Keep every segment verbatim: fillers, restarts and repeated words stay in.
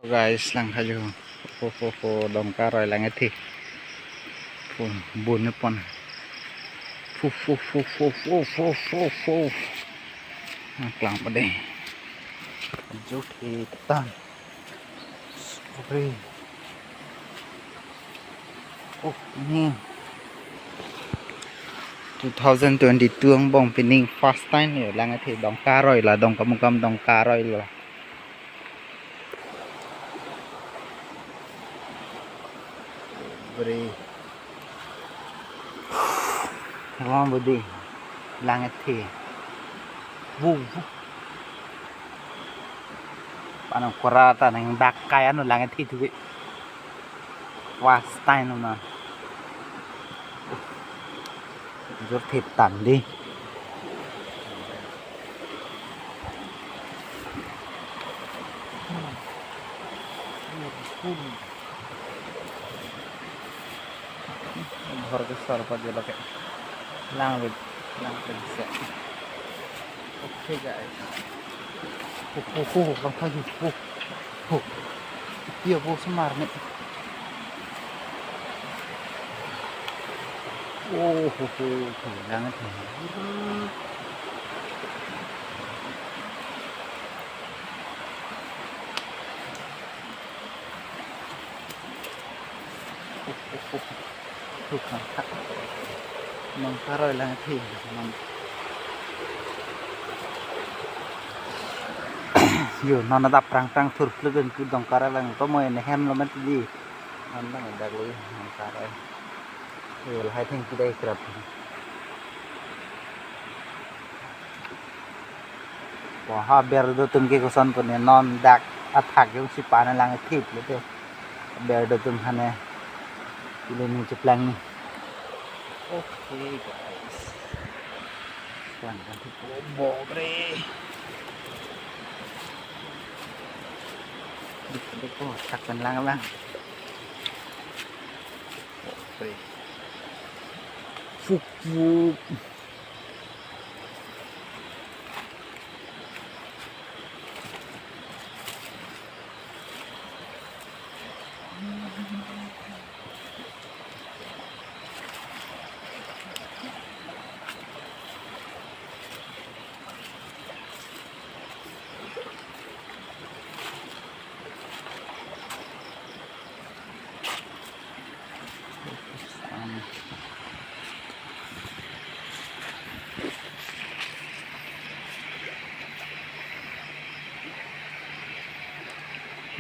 Guys, lang tha jo. Ho, ho, ho, Dongka aroi lang athe. Ho, bun pon. Ho, ho, ho. Nang klang pa dei. Jok hitan. Sorry. Oh, ini two thousand twenty-two angbong pining first time yo lang athe Dongka aroi la, Dongkamukam Dongka aroi la. Bre. Wang budi lang athe. Wu, wu. Panang kora ta nang dak kai ano lang athe tu. First time na. Jor thip tan dei. Ghor ke sor pa jo lake. Lang vet, lang vet se. Okay, guys. Ho, ho, ho, lang tha jo. Ho, ho. Dia bo semar ne. Oh, ho, ho, ho, lang tha. Ho, ho, ho. Thu khang thak. Dongka aroi lang athe. Nang. Yo, non adap prang prang thur pluk in ku Dongka aroi lang to mo en hem lo mat di. Non dang dak lo Dongka aroi. Yo, lahai thengpi dei krap. Wah, aber do atum ke koson pon ne non dak athak jongsi pan lang thip le te. Aber do atum hane. Kilo ni cheplang ni. Okay, guys. Klang kan thip bo bre. Dik dik ko thak kan lang lang. Bre. Fuk fuk.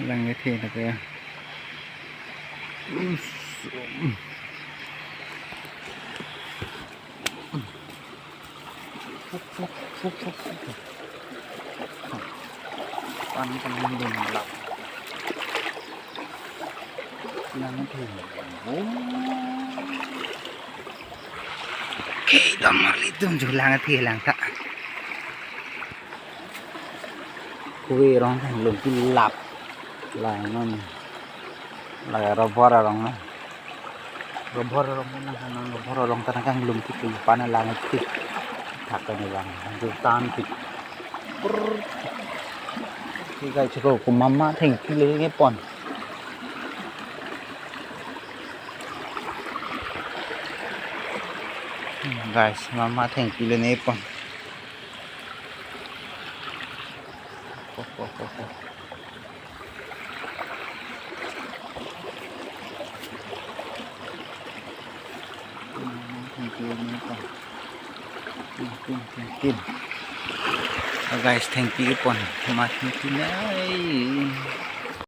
Lang athe na kaya. Pan kan dun lap. Lang athe. Okay, dam marli tum jo lang athe lang tha. Kue rong kan lum pilap. Lang non. Lang robor arong na. Robor arong na, nang robor arong ta nang kanglum thip pu pan lang thip. Thak ne lang. Jutan thip. Prrr. Ki kai chukro ko mama thengpi lone pon. Guys, mama thengpi lone pon. Ho, ho, ho, ho. Thengpi lone pon. Thengpi, thengpi. Oh, guys, thengpi pon. Mama thengpi nai.